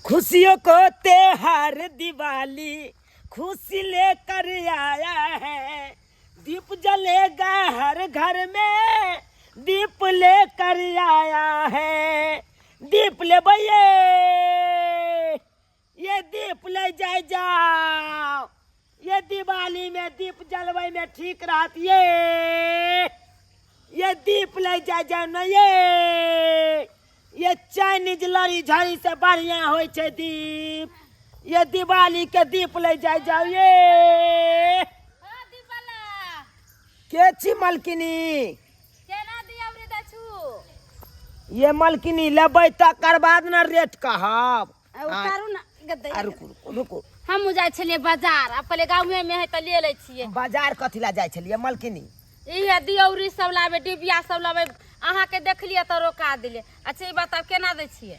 खुशियों को त्योहार दिवाली खुशी लेकर आया है, दीप जलेगा हर घर में, दीप लेकर आया है। दीप ले भैये, ये दीप ले जाए जाओ, ये दिवाली में दीप जलबै में ठीक रहत। ये दीप ले जाए जाओ न, ये चाइनीज लड़ी झड़ी से बढ़िया होइ छै दीप। ये दिवाली के दीप ले जाए जाओ। ये के छी मलकिनी? केना दिया दै छु? ये मलकिनी, लेबै तकर बाद ने रेट कहब। उतारू ना गद्दै। आ रुकू रुकू रुकू। हमहूँ जाइ छलियै बाजार, आब कहलियै गाँवे मे है तऽ ले लै छियै। बाजार कथी लए जाइ छलियै मलकिनी? इहे दियौरी सब लाबै, डिबिया सब लाबै। अहाँके देखलियै तऽ रोका देलियै। अच्छा ई बताउ, केना दै छियै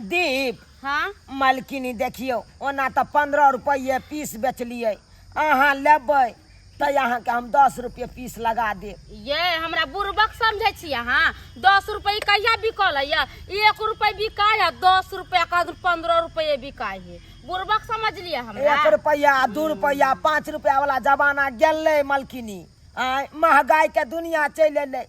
दीप? हाँ। मलकिनी देखियौ, ओना तऽ 15 रुपैए पीस बेचलियै, अहाँ लेबै तऽ अहाँके हम 10 रुपये पीस लगा देब। ये हमरा बुड़बक समझै छी अहाँ? 10 रुपये कहिया बिकल है? 1 रुपये बिकाय है, 10 रुपया कह 15 रुपये बिकाय है। बुड़बक समझलियै हमरा? 1 रुपैआ, 2 रुपैआ, 5 रुपैआ वाला जमाना गेलै मलकिनी। आँय, महगाई के दुनिया चलि एलै।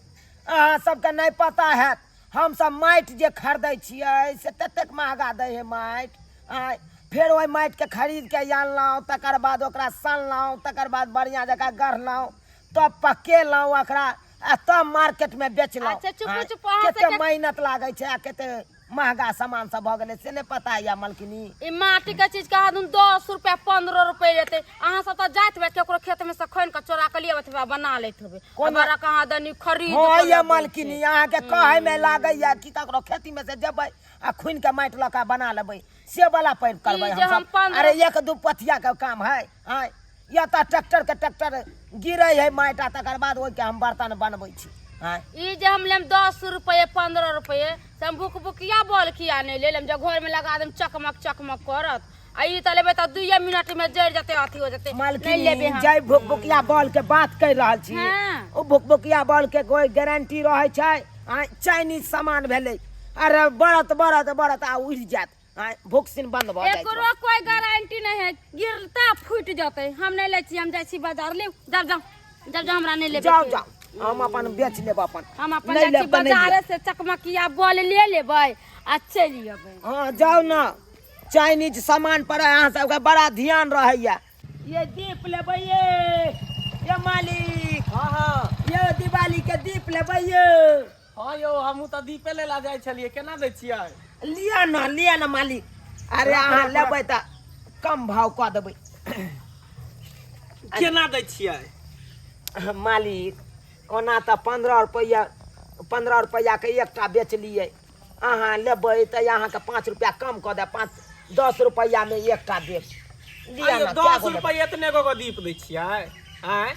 अहाँ सबके नहि पता हैत, हमसब माटि जे खरीदै छियै से ततेक महगा दै है माटि। आँय, फेर ओहि माटिके खरीद के आनलहुँ, तकर बाद ओकरा सनलहुँ, तकर बाद बढ़िआँ जकाँ गढ़लहुँ, तब पकेलहुँ ओकरा आ तब मार्केटमे बेचलहुँ। अच्छा, चुपू, आँय, चुपू, अहाँ कते सबके मेहनत लागै छै आ कते महगा सामान सब भऽ गेलै से नहि पता यऽ मलकिनी। ई माटी के चीज के आदमी 10 रुपया 15 रुपया लेतै। अहाँ सब तऽ जाइत हेबै, केकरो खेत में से खनि के चोरा के लिए हेबै, बना लैत हेबै। बड़ा कहाँ दनी खरीद हँ के ये लबै मलकिनी, छै। अहाँके कहै में लागैया कि ककरो खेती में से जेबै आ खुनि के माटि लऽ के बना लेबै, से वाला पैर करबै ई जे हमसब। हम 15 अरे एक दू पथिया के काम है। आँय, या तऽ ट्रैक्टर के ट्रैक्टर गिरै है माटि आ तकर बाद ओहिके हम बर्तन बनबै छी। आँय, ई जे हम लेम 10 रुपये 15 रुपये से हम भुकभुकिया बॉल किया नहि ले लेम, जे घर में लगा देम चकमक चकमक करत। आ ई तऽ लेबै तऽ 2 मिनट में जरि जेतै, अथी हो जेतै। नहि लेबै मालकिनी, हम। जय भुकभुकिया बॉल के बात कहि रहल छी, ओ भुकभुकिया बॉल के कोई गारंटी रहै छै? आँय, चाइनीज सामान भेलै। अरे बढ़त बढ़त बढ़त आ उड़ि जायत। आँय, भुकसिन बंद भऽ जाइ छै। एकरो कोई गारंटी नहीं है, गिरता फूट जेतै। हम नहीं लै छी, हम जाइ छी बाजार। ले जाउ जाउ जाउ जाउ, हमरा नहीं लेबै जाउ के। जाउ, हम अपन बेच लेब अपन। हम अपन नहि जाइ छी लेब तऽ नहि लिअ। बाजारे से चकमकिया बॉल ले लेबै आ चलि अबै। हँ जाउ ने, चाइनीज सामान पर अहाँ सबके बड़ा ध्यान रहैया। ये दीप लेबै ये मालिक? हाँ हाँ। ये दिवाली के दीप लेबै ये? हाँ यौ, हमहूँ तऽ दीपे लै लए जाइ छलियै। केना दै छियै? लिअ ने, लिअ ने मालिक। अरे अहाँ लेबै तऽ कम भाव कऽ देबै। केना दै छियै? मालिक, ओना तऽ 15 रुपैआ, 15 रुपैआके एकटा बेचलियै। अहाँ लेबै तऽ अहाँके 5 रुपैआ कम कऽ देब, 5 10 रुपैआमे एकटा देब। लिअ आइयो ने, कए 10 गो लेबै? रुपैआ एतने गो गो दीप दै छियै? आँय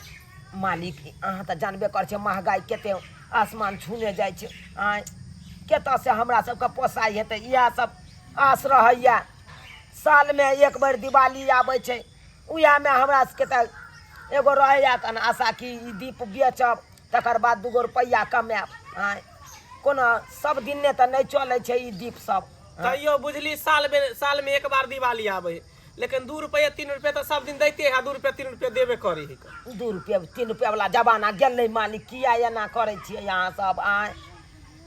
मालिक, अहाँ तऽ जानबे करै छियै महगाइ कते आसमान छूने जाइ छै। आँय, कतऽसँ हमरा सबके पोसाइ हेतै? इएह सब आस रहैए। सालमे एक बेर दिवाली आबै छै, उएहमे हमरा सबके तऽ एगो रहैए कन आशा कि ई दीप बेचब, तकर बाद 2 गो रुपैआ कमायब। आँय, कोनो सब दिने तऽ नहि चलै छै ई दीप सब। तैयो बुझली, साल में एक बार दिवाली आबै है, लेकिन 2 रुपया 3 रुपया तऽ सब दिन दैते है। 2 रुपया 3 रुपया देबे करे है। 2 रुपया 3 रुपया वाला जमाना गेलै मालिक। किया एना करै छियै अहाँ सब? आँय,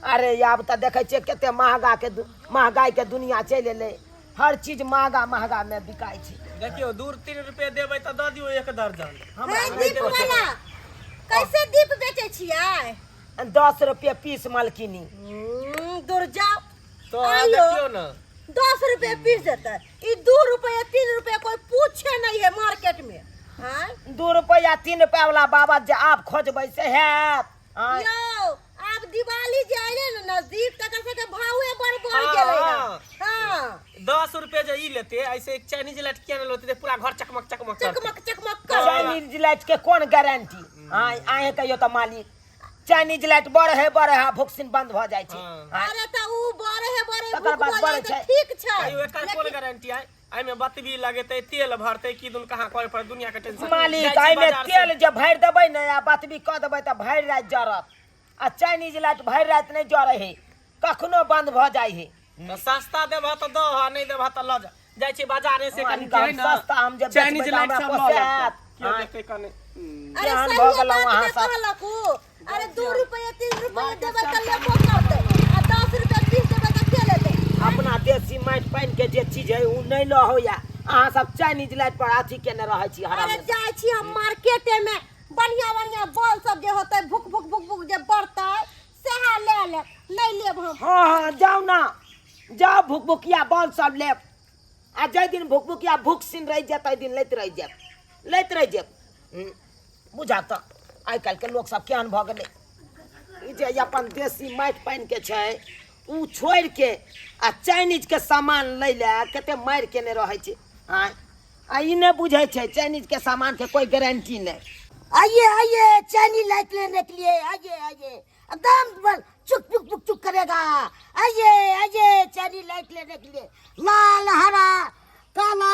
अरे आब तऽ देखै छियै कते महगा के महगाई के दुनिया चलि एलै, हर चीज महगा महगा मे बिकाइ छै। देखियौ, 2 3 रुपया देबै तऽ दऽ दियौ 1 दर्जन। हमरा हे दीप वाला, कैसे दीप बेचै छियै? 10 रुपये पीस मलकिनी। दूर जाओ। तो आइयो। देखियौ ने। 10 रुपये पीस देतै ई? 2 रुपये 3 रुपये कोई पूछे नहीं है मार्केट में। हाँ। 2 रुपया 3 रुपया वाला बाबा जे आब खोजबै से हैत? आँय? यौ, आब दिवाली जे अयले ने नजदीक, तकर सबके भावे बड़ बढ़ गेलै हन। हाँ। 10 रुपये जे ई लेते, ऐसे चाइनीज लाइट किया नहीं लेते? पूरा घर चकमक चकमक करते। चकमक चकमक कर। चाइनीज लाइट के कोन गारंटी? आँय, अहें कहियौ तऽ मालिक, चाइनीज लाइट बढ़े बढ़े आ भुकसिन बंद भऽ जाइ छै। आँय? अरे तऽ उ बढ़े है बढ़े तकर भूख बाद भऽ बढ़ै जाइ तऽ छै। ठीक छै। कहियो एकर कोन लेकिन गारंटी है? एहिमे बतबी लगेतै, तेल भरतै, की दुन कहाँ करे पर दुनिया के टेंशन। मालिक, जाइ छी एहिमे बाजार से। तेल जे भरि देबै ने आ बतबी कऽ देबै तऽ भरि राति जरत, आ चाइनीज लाइट भरि राति नहि जरै है, कखनो बंद भऽ जाइ है। तऽ सस्ता देबह तऽ दह आ नहि देबह तऽ लऽ जा जाइ छी बाजारे से कनि मालिक, हम जे है ना सस्ता हम जे चाइनीज बेचबै तऽ लाइट हमरा सब लऽ पोसायत। लेब केओ देखतै कने अरे केहन सही भऽ गेलहुँ बात अहाँ ने सब। कहलक उ। अरे 2 रुपये 3 रुपये देबै तऽ लेबो करतै आ 10 रुपये 20 देबै तऽ के लेतै? अपना देसी माटि पानि के जे चीज है ओ नहि लऽ होइया, अहाँ सब चाइनीज लाइट पर अथी केने रहै छी। अरे हराम। जाइ छी हम मार्केटे में, बढ़िया बढ़िया बॉल सब जे होतै, भुक भुक भुक भुक जे बढ़तै, सएह ले लेब, नहि लेब हम। हाँ हाँ, जाउ ना, जाउ, भुकभुकिया बॉल सब लेब आ जाहि दिन भुकभुकिया भूख सिन रहि जायत ताहि दिन लैत रहि जायब, लैत रहि जायब। बुझा तऽ आइ काल्हिके लोक सब केहन भऽ गेलै। ई जे अपन देसी माटि पानिके छै ओ छोड़िके आ चाइनीजके सामान लै लए कते मारि केने रहै छै। आँय, आ ई नहि बुझै छै चाइनीजके सामानके कोइ गारंटी नहि। आइए आइए, चाइनीज लाइट लेने के लिए आइए आइए, एकदम चुक चुक चुक चुक करेगा। आइए आइए, चाइनीज लाइट लेने के लिए, लाल हरा काला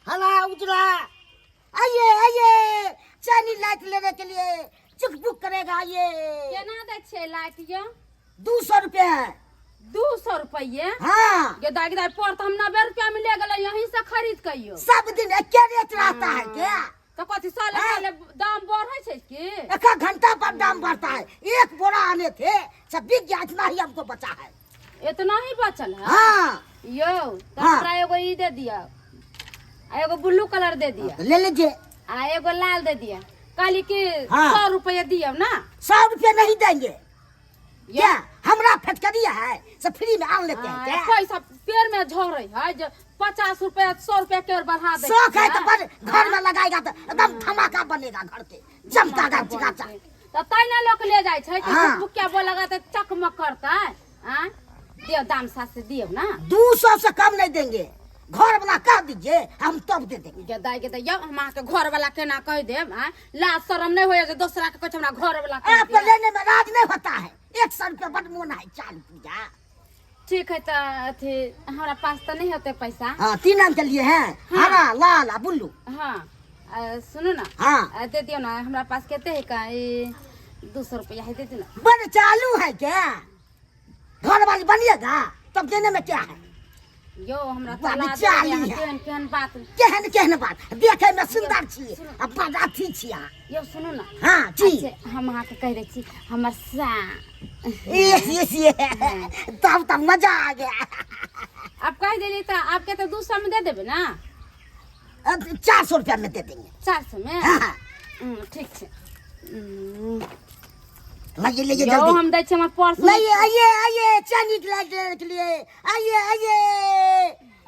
हरा उजला, आइए आइए, चाइनीज लाइट लेने के लिए, चुक चुक करेगा, आइए। केना दै छियै लाइट यौ? 200 रुपये है। 200 रुपये? हाँ। गे दाइ, दाइ पर तऽ हम 90 रुपया में ले गेलै यहीं से खरीद के यौ। सब दिन एक रेट रहता है क्या? तऽ कथी साले साले दाम बढ़ै छै की? एक घंटा पर दाम बढ़ता है। एक बोरा आने थे, सब बिक गया, इतना ही हमको बचा है। इतना ही बचल है? हाँ। यौ तऽ हाँ। हमरा एगो ई दे दिअ आ एगो ब्लू कलर दे दिअ। तो ले लीजिए। आ एगो लाल दे दिअ। कहली कि हाँ। 100 रुपया दियौ ना। 100 रुपये नहीं देंगे। क्या हमरा फटकरिया है, सब फ्री में आन लेते हैं क्या? पैसा पेड़ में झरे है जे 50 रुपया 100 रुपया के और बढ़ा दे। शौक है तो पर घर में लगाएगा तो एकदम धमाका बनेगा, घर के चमकागा चिकाचा। तऽ तै ने लोक ले जाइ छै कि हाँ। बुकिया बोल लगा तऽ चकमक करतै। आँ, दियौ दाम साथ से दियौ ना। 200 से कम नहीं देंगे, घर वाला कह दीजिए, हम तब दे देंगे। गे दाइ गे दाइ, यौ हम अहाँके घर वाला केना कहि देब? आँ, लाज शरम नहि होइए जे दोसरा के कहै छै हमरा घर वाला कहि आपको दिअ? लेने में राज नहीं होता है। 100 रुपया बड़ मोन है चालू पूजा। ठीक है, तऽ अथी हमरा पास तऽ नहि होतै पैसा। हाँ, तीन रंग के लिए है, हरा लाल आ ब्लू। हाँ, सुनू ना। हाँ। दे दियौ ना, हमरा पास कते है का ई 200 रुपया है, दे दियौ ना। बड़ चालू है क्या? घर वाली बनिएगा तब देने में क्या है? यौ हमरा बड़ तऽ लाज चालू होइए, है। केहन केहन बात। केहन केहन बात, देखे में सुंदर छी आ बड़ अथी छी अहाँ। यौ सुनू ना। हाँ जी। अच्छा, हम अहाँके कहि दै छी हमर सा ये ये ये, तब तब मजा आ गया। आब कहि देली तऽ आपके तऽ 200 में दे देबै ना? अब 400 रुपया में दे देंगे। 400 में? हाँ हाँ। ठीक छै। लाइए लाइए। यौ जल्दी। हम दै छी हमर पर्स। लाइए, आइए आइए, चाइनीज लाइट लेने के लिए आइए आइए,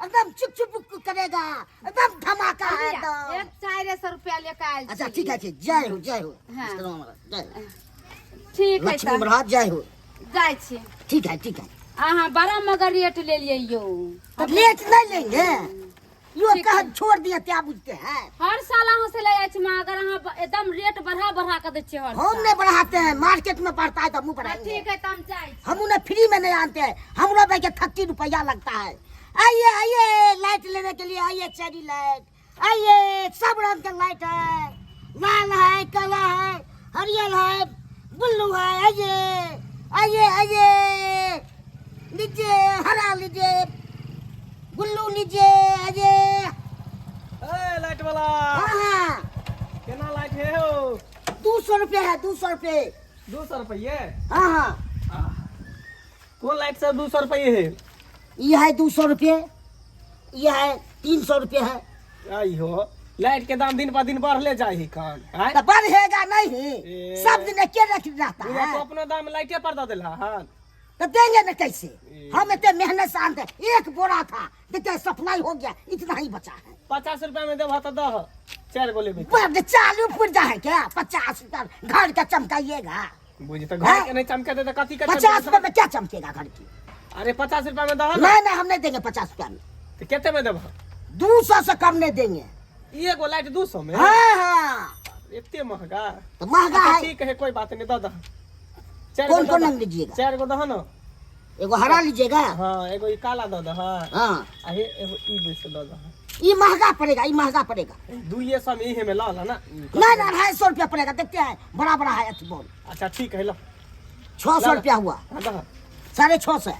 एकदम चुप चुप करेगा, एकदम धमाका है एकदम। एक 400 रुपया लेके आयल अच्छा। छी। ठीक है, ठीक, जय हो जय हो। हाँ। जय हो। ठीक है। लक्ष्मी तऽ महाराज, जय हो। जाइ छी। ठीक है, ठीक है। अहाँ बड़ा मगर रेट ले लियै यौ। तो रेट नहीं लेंगे यो। ठीक कह है। छोड़ दिया, क्या बुझते हैं? हर साल अहाँ से ले जाइ छी मगर अहाँ एकदम रेट बढ़ा बढ़ा के दै छियै हर हम साल। नहीं बढ़ाते हैं, मार्केट में पड़ता है तो हम बढ़ाएंगे। ठीक है, तऽ हम जाइ छी। हम उन्हें फ्री में नहीं आते हैं, हमरो भाई के 30 रुपया लगता है। आइए आइए, लाइट लेने के लिए आइए, चेरी लाइट आइए, सब रंग के लाइट है, लाल है, काला है, हरियर है, ब्लू है, आइए आइए आइए, लीजिए, हरा लीजिए, ब्लू लीजिए, आइए। ए लाइट वाला। हाँ हाँ। केना लाइट है हो? 200 रुपये है, 200 रुपये। 200 रुपये? हाँ हाँ। कोन लाइट सब 200 रुपये है? ये है 200 रुपये, ये है 300 रुपये है। आई हो, लाइट के दाम दिन पर दिन बढ़ले जाइ है कान आँय? तो बढ़ेगा नहीं? ए। सब दिन एके रेट रहता बुझा है। तो अपना दाम लाइटे पर दऽ देलहा हन। तो देंगे न कैसे? ए। हम इतने मेहनत से आनते, एक बोरा था, देखते सप्लाई हो गया, इतना ही बचा है। 50 रुपया में देबह तऽ दह, चारि गो लेबै। बड़ चालू पुर्जा है क्या? 50 रुपया घर का चमकाइएगा? बुझी तऽ घर के नहीं चमके तऽ कथी के? 50 रुपये में क्या चमकेगा घर की? अरे 50 रुपया में दह ना। नहीं नहीं, हम नहीं देंगे 50 रुपया में। तऽ कते में देबह? 200 से कम नहीं देंगे। एगो लाइट 200 में? हाँ हाँ। एते महंगा? तो महंगा अच्छा, है। ठीक है, कोई बात नहीं, दऽ दह चारि कौन गो कौन दऽ रंग दह। लीजिएगा? चारि गो दह न। एगो हरा लीजिएगा? हाँ, एगो ई काला दऽ दह। हाँ। आ हे एगो ई बेस दऽ दह। ये महंगा पड़ेगा, ये महंगा पड़ेगा। 200 में इहे में लऽ ला ना। नहीं नहीं, 250 रुपया पड़ेगा। देखते हैं, बड़ा बड़ा है अथी बॉल। अच्छा ठीक है, ल। 600 रुपया हुआ। हाँ, दह। 650।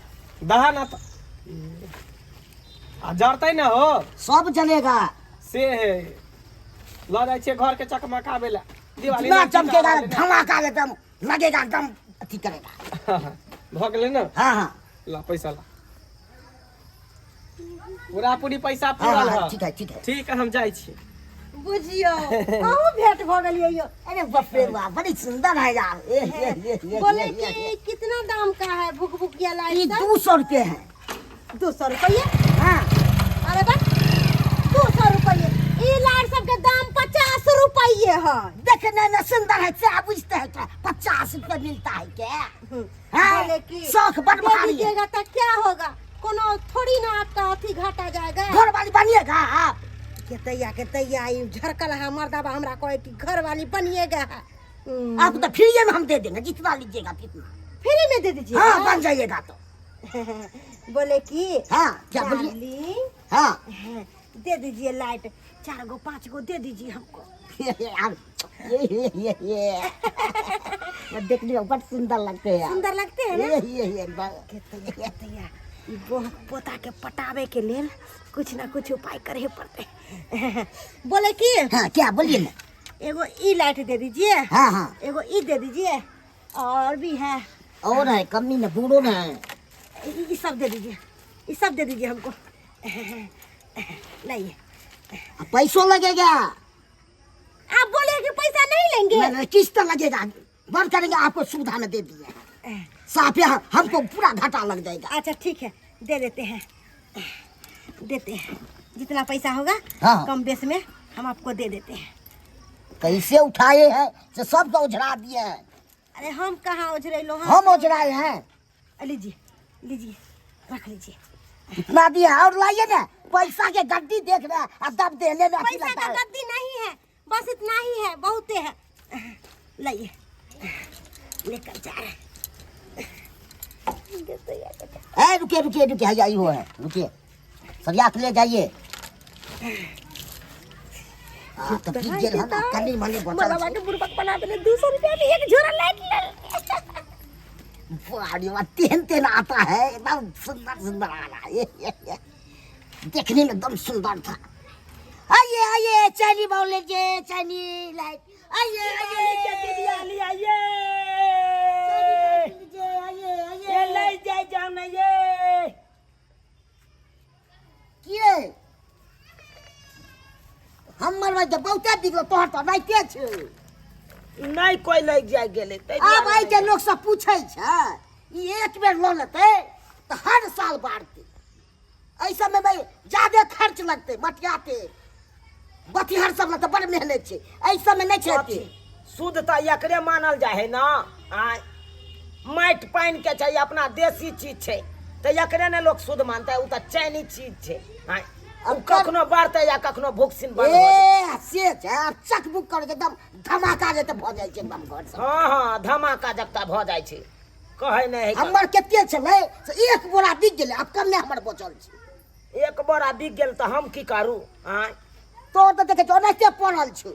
दहा ना तऽ आ जरतै ना हो सब जलेगा से है लऽ जाइ छियै घर के चकमकाबै लए दिवाली इतना नजदीक चमकेगा आबै ने। धमाका एकदम लगेगा एकदम अथी करेगा भऽ गेलै ने हाँ हाँ ला पैसा ला पूरा पूरी पैसा हाँ पूरल हाँ है ठीक है ठीक है ठीक है हम जाइ छी बुझियौ अहूँ भेंट भऽ गेलियै यौ अरे बाप रे बाप बड़ी सुंदर है यार ये ये ये ये बोले ये, ये, कि कितना दाम का है भुकभुकिया ये लाइट सब 200 रुपये है 200 रुपये? हाँ। अरे बस, 200 रुपये? ई लाइट सबके दाम 50 रुपये है। देखने में सुंदर है क्या बुझते हैं क्या 50 रुपये मिलता है क्या? हाँ, बोले कि शौक बड़ दे भारी है। दीजिएगा तो क्या होगा? कोनो थोड़ी ना आपका अथी घाटा जाएगा। घर वाली बनिएगा आप? के तैया के तैया ई झरकल है मर्दाबा, हमरा कहे कि घर वाली बनिएगा। आप तो फ्री में हम दे देंगे, जितना लीजिएगा तितना। फ्री में दे दीजिए? हाँ, बन जाइएगा तो। बोले कि हाँ, क्या बोलिए? डार्लिंग, हाँ। दे दीजिए लाइट, चार गो पाँच गो दे दीजिए हमको। यार ये देखने में बड़ सुंदर लगते हैं यार। सुंदर लगते हैं ना? ये के तैया के तैया ई पोता के पटावे के लेल कुछ ना कुछ उपाय करे पड़ते। बोले कि हाँ, क्या बोलिए ना? एगो ई लाइट दे दीजिए। हाँ हाँ एगो ई दे दीजिए और भी है। और है, कमी न बूढ़ो न है। ई सब दे दीजिए, ई सब दे दीजिए हमको, लाइए। पैसों लगेगा। आप बोले कि पैसा नहीं लेंगे। नहीं, नहीं, किस्त लगेगा, बंद करेंगे, आपको सुविधा में दे दिए हैं। साफ यहाँ हमको पूरा घाटा लग जाएगा। अच्छा ठीक है, दे देते हैं, देते हैं, जितना पैसा होगा कम बेस में हम आपको दे देते हैं। कैसे उठाए हैं से सबको उझरा दिए हैं। अरे हम कहाँ उझरेलो? हम उझराए हैं। लीजिए लीजिए, रख लीजिए। इतना दिए और लाइए ना, पैसा के गड्डी देख रहे हैं और तब देने में अथी पैसा लगता का है। गद्दी नहीं है, बस इतना ही है, बहुते है, लाइए, लेकर जा रहे हैं। ए रुकिए रुकिए रुकिए, आई हो है, रुकिए, सरिया के ले जाइए। हाँ, तो पी गेल हन, कनी मनी बचल मरवा छै। के बुड़बक बना देले, 200 रुपया में एक झोरा लाइट ले। बाड़ी वाह, तेहन तेहन आता है, एकदम सुंदर सुंदर आ रहा है। ये। देखने में एकदम सुंदर था। आइए आइए, चाइनी बाउल लीजिए, चाइनी लाइट, आइए आइए। लिया ये। लीजिए, आइए आइए। ये ले जाए जाओ ना ये। किए हमर भाई तऽ बहुते बिगड़ल, तोहर तऽ राइते छै। नहीं कोई लग जाए गेलै ताहि आब दुआरे। आइ के लोक सब पूछै छै, ई एक बेर लऽ लेतै तऽ हर साल बाढ़तै। एहि सबमे भाई जादे खर्च लगतै, मटियाते बतिहर सब लगतै, बड़ मेहनत छै एहि सबमे, नहि छै एते। शुद्ध तऽ एकरे मानल जाइ है ना। आय माटि पानि के छै, अपना देसी चीज छै, तऽ एकरे ने लोक शुद्ध मानतै। ओ तऽ चाइनीज चीज छै। आय ओ कखनो बढ़तै या कखनो भूखसिन बंद भऽ जेतै। ए से छै, आब चक बुक कर एकदम धमाका जेते भऽ जाइ छै एकदम घर सब। हँ हँ, धमाका जकता भऽ जाइ छै, कहै नहि है। हमर कते छलै से एक बोरा बिक गेलै, आब कमे हमर बचल छै। एक बोरा बिक गेल तऽ हम की करू? आय तोर तऽ देखै छौ ओनाहिते पड़ल छौ।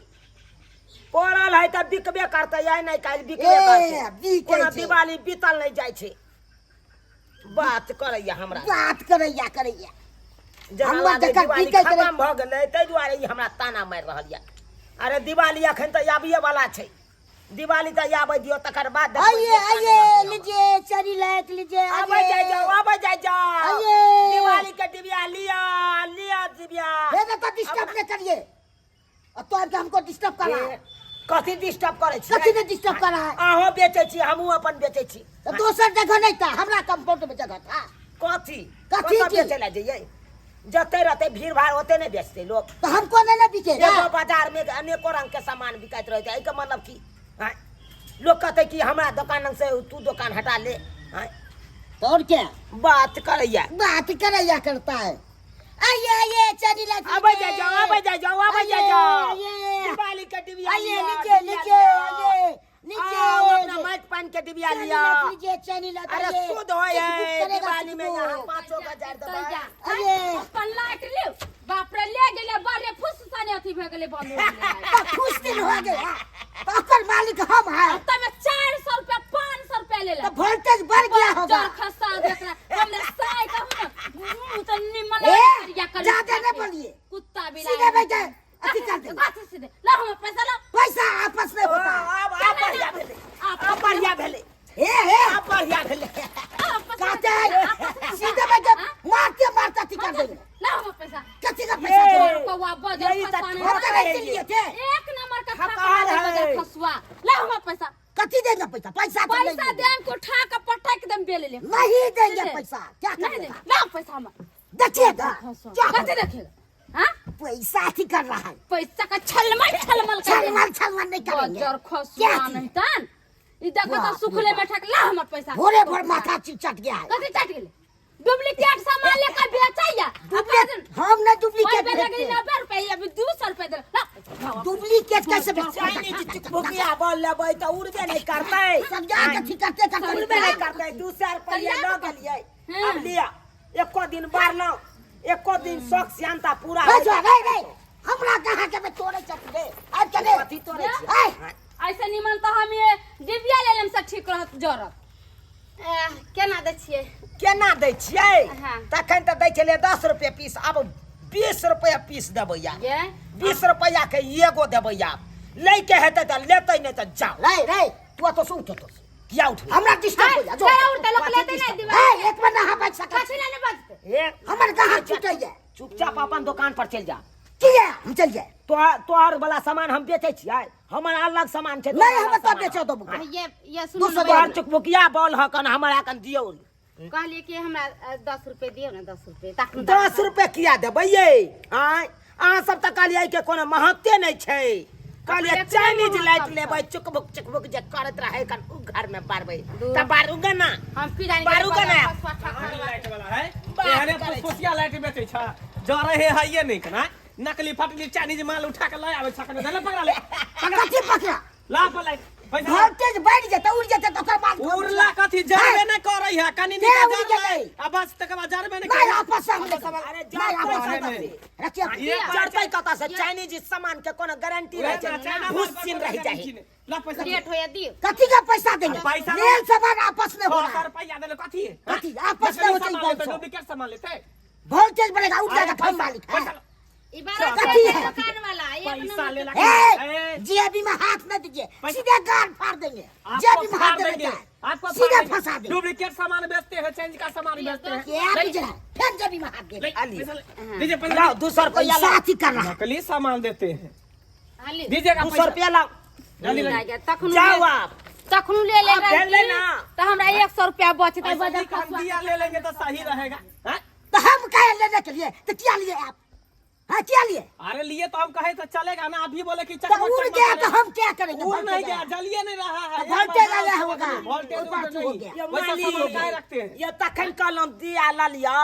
पड़ल है तऽ बिकबे करतै, आइ नहि काल्हि बिकबे ए, करतै। बिकै कोना छै। दिवाली बीतल नहि जाइ छै, बात करैया हमरा। बात करैया करैया। जेना हमर लागै जकर दिवाली बिकै छलै- खतम भऽ गेलै, ताहि दुआरे ई हमरा ताना मारि रहल यऽ। अरे दिवाली अखन तऽ आबिये वाला छै, दिवाली तऽ आबै दियौ, तकर बाद देखबै आइए जे काने आइए रहतै हमर। लीजिए चरी लाइट लीजिए। आबै जाइ जाओ, आबै जाइ जाओ। आइए। दिवाली के डिबिया लिया, लिया डिबिया। हे तो डिस्टर्ब नहीं करिए और तो आके हमको डिस्टर्ब कर रहा है। कथी डिस्टर्ब करै छी? कथी ने डिस्टर्ब कर रहा है? अहों बेचै छी, हमहूँ अपन बेचै छी। तो दोसर जगह नहीं था, हमरा कंपाउंड में जगह था। कथी? कथी कतऽ चीज? बेचै लए जइयै? जते रहतै भीड़ भाड़ ओते नहि बेचतै लोक। तो हमको नहीं ना बिकेगा। एगो बाजार में अनेको रंग के सामान बिकाइत रहै छै, एहिके मतलब की? आँय? लोक कहतै कि हमरा दोकान से तू दोकान हटा ले। आँय? तो और क्या? बात करैया। बात करैया करता है। आइए आइए, चरी लाइट। आबै जाइ जाओ, आबै जाइ जाओ, आबै जाइ जाओ। आइए। दिवाली के डिबिया आइए। लिअ, लीजिए डिबिया लीजिए। लिअ। आइए लीजिए। आओ अपना माटि पानि के डिबिया चनी लिअ। लाइट लीजिए, चनी लाइट। अरे आइए। शुद्ध होय चिकबुक है करेगा, दिवाली में चिकबुक। यहाँ पाँचों का हजार देबै। आइए। अपन लाइट ले, बाप रे, ले गेलै बड़े फुस सने अथी भए गेलै, बंद हो गेलै। तो खुश दिन हो गया तो ओकर मालिक हम हैं। तमे 400 रुपया 500 रुपया ले तो वोल्टेज बढ़ गया होगा। चल खसा देख रहा हमने। कर ज्यादा नहीं बोलिए। कुत्ता बिलाई सीधे बैठे अथी कर देंगे। कथी सीधे? ला हमर पैसा ला। पैसा आपस में होता है। आब आब बढ़िया भेलै, आब बढ़िया भेलै, हे हे आब बढ़िया भेलै। कहते हैं सीधे बैठे मारते मारते अथी कर देंगे। ला हमर पैसा। कथी का पैसा देंगे? कौआ बजर यही तऽ खसुआ नहीं। हम तो नहीं लिए थे। एक नंबर का ठकार ठकार है है। बजर खसुआ। ला हमर पैसा। कथी देंगे पैसा? पैसा तो नहीं पैसा देंगे। देम को उठा के पटक देम बेले ले। नहीं देंगे दे। पैसा। क्या नहीं करेगा? दे। ला पैसा हमर। देखिएगा क्या कथी देखेगा? हाँ? पैसा अथी कर रहा है। पैसा का छलमल छलमल कर देम। छलमल छलमल नहीं करेंगे। बजर क्या खसुआ चीज? नहीं तन। ई देखो तो बाप रे सुखले बाप। में ठक। ला हमर पैसा। भोरे भोर माथा चट गया है। कथी चट गेलै? डुप्लीकेट सामान लेकर बेचैया। डुप्लीकेट हम नहीं डुप्लीकेट ओहि बेर बेचते। 90 रुपया, अभी 200 रुपया देलक। ला पैसा। डुप्लीकेट कैसे बेचते? चाइनीज चुकभुकिया बॉल लेबै तऽ उड़बे नहि करतै। सब जाके ठीक करते करते उड़बे नहि करतै। 200 रुपैआ लऽ गेलियै। आब लिअ, एको दिन बारलहुँ, एको दिन शौक श्यानता पूरा रे जो, रे रे हमरा कहाँ के तोड़े चट रे आज चले। कथी तोड़ै छियै? ए ऐसे निमन तऽ हम ये डिबिया ले लेम से ठीक रहत जरत। केना दै छियै? केना दै छियै? हाँ। तखन तऽ दै छलियै 10 रुपए पीस, आब 20 रुपया पीस देबै। आब ये 20 रुपया के एगो देबै। आब लैके हेतै तऽ लेतै, नहि तऽ जाओ। रे रे तू तो सुन तो किया उठबै? हमरा डिस्टर्ब हो जा जो। केना उठतै? लोक लेतै नहि दिवाली। ए एक मिनट नहा बैठ सकै। कथी लए नहि बजतै? ए हमर कहाँ छूटैया? चुपचाप अपन दोकान पर चलि जा। किया हम चल जाए? तोहर वाला सामान हम बेचै छियै, हमर अलग सामान छै। नहीं हम तो बेचो दबू। ये सुनू दू सौ ने, तोहर चुकभुकिया बॉल हकन हमरा कन दियौ। कहलियै कि हमरा 10 रुपए दियौ ने, 10 रुपए तखन। 10 रुपए किया देबै यै? आँय, अहाँ सब तऽ कहलियै के कोनो महत्ते नहि छै। कहलियै एकरे चाइनीज महत्व लाइट छै। लेबै, चुकभुक चुकभुक जे करैत रहै कन उ घर में बारबै तऽ बारू गे ना। हम की जानी? बारू के ने। लाइट वाला है बात एहने करै छी। फुसफुसिया लाइट बेचै छ, जरे हे हइये नहीं कना। नकली फटली चाइनीज माल उठा के लय आबै छ कने धले पकड़ा ले। कथी पकड़ा? ला पर लाइट पैसा। वोल्टेज बढ़ जेतै, उड़ जेतै तऽ ओकर बाद उड़ला कथी? जरबे नहीं करै है कनी। के निका उड़ जरलै गेलै? आ बस तकर बाद जरबे नहीं नहीं करै। आपस से हम अरे नहीं आपस से नहीं, नहीं। रखिए। ये जरतै कतऽ से? चाइनीज सामान के कोनो गारंटी रहै छै? चाइना माल भूस पर सीन कोनो रहि जाइ। गारंटी नहीं। ला पैसा। लेट होया दियौ। कथी का पैसा देंगे? पैसा मेल सामान आपस में हो 600 रहा है। रुपया देले कथी है? कथी? आपस में होते ही सामान बोल लेते, सो। डुप्लीकेट सामान लेते। वोल्टेज बढ़ेगा, उड़ जाएगा। अरे हम मालिक है। पैसा लो। ई बारह कथी रुपए है? दुकान वाला एक पैसा नंबर लेला के। ए ए, जेबी में हाथ न दीजिए, पैसा- सीधे गाल फाड़ देंगे। आपको जेबी में हाथ फाड़ देने देंगे, का है। आपको सीधे फाड़ देंगे। फंसा देंगे। डुप्लीकेट सामान बेचते हैं, चेंज का सामान बेचते हैं। क्या बुझ रहा है? फिर जेबी में हाथ दे। ले, आलिए। पैसा ले। दीजिए पैसा। लाओ 200 रुपया पैसा लाओ। अथी कर रहा है। नकली सामान देते हैं। हाली। दीजिएगा 200 पैसा। रुपया लाओ। जल्दी लगे। तखनु जाओ आप। तखनु ले ले आप भेल ले ना। तऽ हमरा 100 रुपया बचतै। ऐसा बजर नहीं कि हम खसुआ। दिया ले लेंगे तो सही रहेगा हाँ? तो हम कहे लेने के लिए तो क्या लिए आप? हाँ, क्या लिए? अरे लिए तो हम कहे तो चलेगा ना। अभी बोले कि तो चकमक उड़ चकमक गया तो करेगा। हम क्या करेंगे? उड़ नहीं वोल्टेज गया, आया। जलिए नहीं रहा है। तो वोल्टेज आया होगा। वोल्टेज ऊपर उधर से हो नहीं। गया। ये वैसा मालिक, सामान काहे रखते हैं? ये तखन कहलहुँ दिया लऽ लिअ,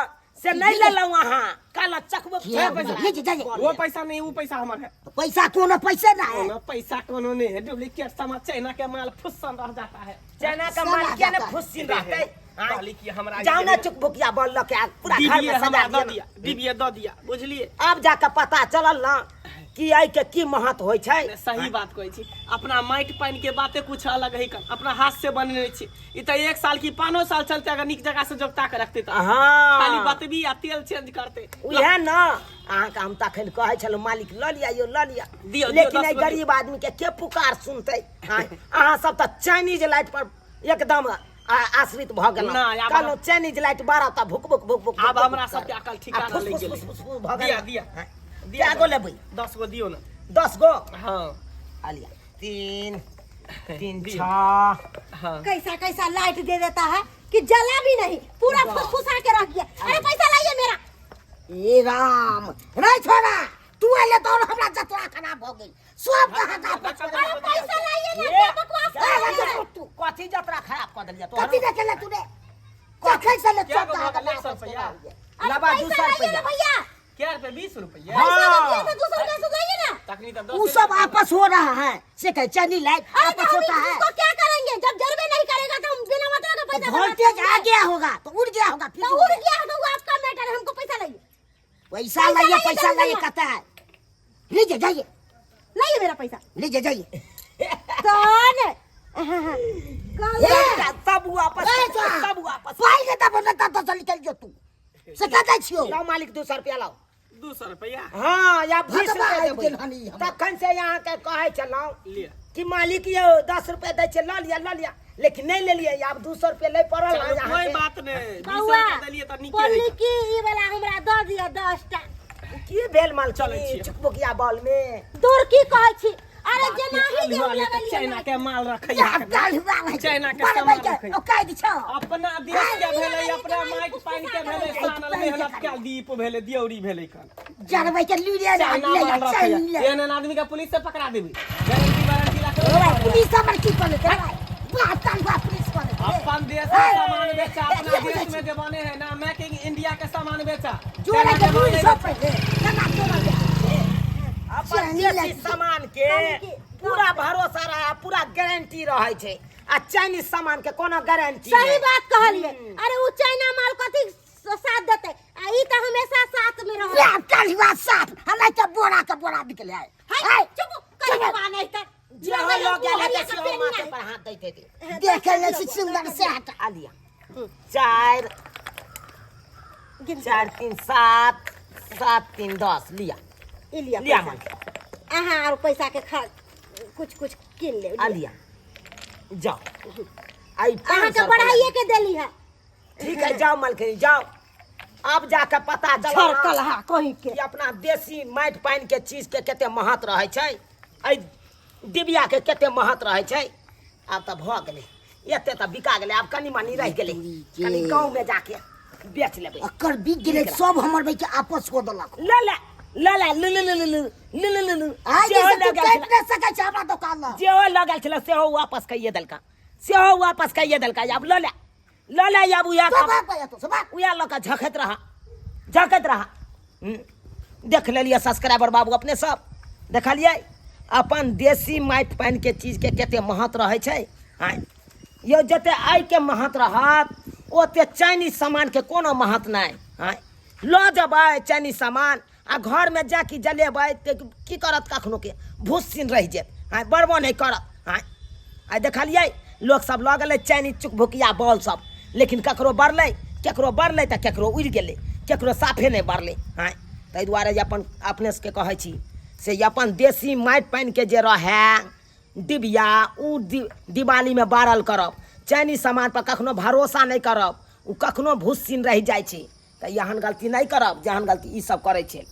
से नहि लेलहुँ अहाँ। कहलहुँ चकबक। क्या बुझल? लीजिए, जाइए। वो पैसा नहीं, वो पैसा हमार है। तो पैसा कोनो पैसे ना है। कोनो पैसा कोनो नहीं है। डुप्लीकेट सामान चाइना के माल फुस्सन रह जाता है। चना के सब माल आ किया ने जाता है। फुस्सिन रहतै? कहली कि हमरा जाउ ने चुकभुकिया बॉल लऽ के आ पूरा घर दीदीए में सजा हमरा दिअ दऽ ने। दिया, दीदीए दऽ दिया, बुझलिए? आब जाके पता चलल ना कि एहि के की महत्व होइ छै। ने सही बात कहै छी। अपना माटि पानि के बाते कुछ अलग है। अपना हाथ से बनेने छी। ई तऽ 1 साल की 5 साल चलते अगर नीक जगह से जोगता के रखते तऽ। खाली हँ, बतबी आ तेल चेंज करते। उएह ने अहाँके हम तखन कहै छलहुँ मालिक लऽ लिअ यौ, लऽ लिअ। दियौ, दियौ, लेकिन 10 एहि गो। गरीब आदमी के के पुकार सुनतै? आँय, अहाँ सब तऽ चाइनीज लाइट पर एकदम आश्रित भऽ गेलहुँ। नहि, आब कहलहुँ चाइनीज लाइट बारह तऽ भुक भुक भुक भुक। आब हमरा सबके अकल ठिकाना आ फुस लागि फुस गेलै। फुस फुस फुस भऽ दिया गेल। दिया। हाँ, दिया। कए गो लेबै? 10 गो दियौ ने। 10 गो। हाँ। आ लिअ, 3 3 दियौ। 6। हाँ। कैसा कैसा लाइट दे देता है कि जला भी नहीं, पूरा फुसफुसा के रख दिया। अरे पैसा लाइए मेरा। ए राम रे छोड़ा, तू एले तो हमरा जतरा खराब हो गेल। सब कहाँ का अरे पैसा लाइए ना, ए, क्या बकवास कर रहे हैं? तू कथी जतरा खराब कऽ देलियै तोहर? कथी देखे ले तूने? कखै से ले क्या सब कहाँ गो का भऽ गेल? 100 रुपैया। अरे लबा दू पैसा सौ लाइए ना रुपया। भैया। क्या रुपये? 20 रुपये। पैसा तो दिया था, 200 रुपया सुधाइए ना। तखनी तऽ उ 10 सब आपस हो रहा है से कहे चनी लाइट अरे तो आपस हम होता है। इसको क्या करेंगे? जब जलवे नहीं करेगा तो हम बिना मतलब का पैसा बर्बाद वोल्टेज आ करेंगे। गया होगा तो उड़ गया होगा फिर। तो उड़ गया तो वो आपका मैटर है, हमको पैसा लाइए। पैसा लाइए, लाइए, पैसा जल्दी लाइए लाइए। कहता है। लीजिए जाइए। लाइए मेरा पैसा। लीजिए जाइए। कौन? ए, सब वापस, ए, छोड़ा। सब वापस। पाइ लेता बोलता तो चल निकल जो तू से कहते छियो। लाओ मालिक, 200 रुपया लाओ। 200 रुपया। हाँ, या 20 भगवा रुपया आबि देबै। गेल हन ई हमर। तखन से अहाँके कहै छलहुँ लिअ। कि मालिक यौ 10 रुपया दै छै, लऽ लिअ लऽ लिअ, लेकिन नहि लेलियै। आब 200 रुपया लै पड़ल हन चलू, कोई अहाँके। बात नहीं, 20 बौआ रुपया देलियै तऽ नीके हइ। बोलली कि ई वाला हमरा दऽ दिअ 10 टा। की भेल मालकिनी? चलै छियै। चुकबुकिया बॉल में दूर की कहै छी, अरे जेनाही जे हम आलू लगलियै चाइना के माल रखै, या दाल हुआ है। चाइना के बड़ सामान भाई के, रखै। ओ काटि छौ। अपना देश के भेलै, अपना माटि पानि के भेलै, सानल मेहनत के दीप भेलै, दियौरी भेलै कन। जरबै के लूरे चाइना ले माल जा, रखै। चाइन ले। एहन एहन आदमी के पुलिस से पकड़ा देबै, गारंटी वारंटी राखै। ओरा पुलिस हमर की करै छै? बात ताल बा पुलिस करै छै। अपन देश के सामान बेचा, अपना देश में जे बने है ना, मेक इन इंडिया के सामान बेचा। जोड़े चाइना के के माल लूरी नहीं सब बेचा। पहिले केना तोड़ल जाइ छै? अपन चाइनी देसी लड़की। सामान के पूरा भरोसा रहे, पूरा गारंटी रहै छै, आ चाइनीज सामान के कोनो गारंटी सही नहि। बात कहलियै। अरे उ चाइना माल कथी साथ देतै, आ ई तऽ हमेशा साथ में रहत। या ताल हुआ साथ, हलाई के बोरा के बोरा निकले है। है, चुप कहीं बा नहीं तऽ जे हो लऽ गेल हेतै सेहो माथे पर हाथ दैत हेतै। देखे ले छी सुंदर से हटा। आ लिअ, 4 4 3 7, 7 3 10, लिअ। ई लिअ। लिअ। पैसा। माल अहाँ आर पैसा के खा कुछ कुछ कीन ले। आ लिअ, जाओ, आई अहाँके बढ़ाइए के देली है। ठीक है, जाओ मलखनी जाओ। अब जाके पता चलल छड़कल हा कहीं के कि अपना देसी माटि पानि के चीज के कते महत्व रहै छै, एहि डिबिया के कते महत्व रहै छै। आब तऽ भऽ गेलै, एते तऽ बिका गेलै, आब कनि मनि रहि गेलै, कनि गाँवमे जाके बेच लेबै। अकर बिक गेलै सब, हमर भाई के आपस कऽ देलक। ले ले ले ले ले ले ले ले ले ले ले ले। आइ जेहो जे तू लऽ गेल काटि छलै, नहि सकै छै हमरा दोकान लग। जेहो लऽ गेल छलै सेहो वापस कहिए देलका, सेहो वापस कहिए देलका। आब लऽ ले लऽ ले, आब उएह तो भाग भैया, तो भाग। उएह लऽ कऽ झखैत रह, झखैत रह। देख लेलियै सब्सक्राइबर बाबू, अपने सब देखलियै अपन देसी माटि पानिके चीजके कते महत्व रहै छै। आँय यौ, जते आइके महत्व रहत ओते चाइनीज सामानके कोनो महत्व नहि। आँय, लऽ जेबै चाइनीज सामान आ घरमे जाकि जलेबै तऽ की करत? कखनोके भूस-सीन रहि जायत। आँय, बड़बो नहि करत। आँय, आइ देखलियै लोकसब लऽ गेलै चाइनीज चुकभुकिया बॉल सब, लेकिन ककरो बढ़लै, केकरो बढ़लै तऽ केकरो उड़ि गेलै, केकरो साफे नहि बढ़लै। आँय, ताहि दुआरे जे अपन अपने सबके कहै छी से अपन देसी माटि पानिके जे रहए डिबिया, ओ दिवालीमे बारल करब। चाइनीज सामानपर कखनो भरोसा नहि करब, ओ कखनो भूस-सीन रहि जाइ छै। तऽ एहन गलती नहि करब जेहन गलती ई सब करै छै।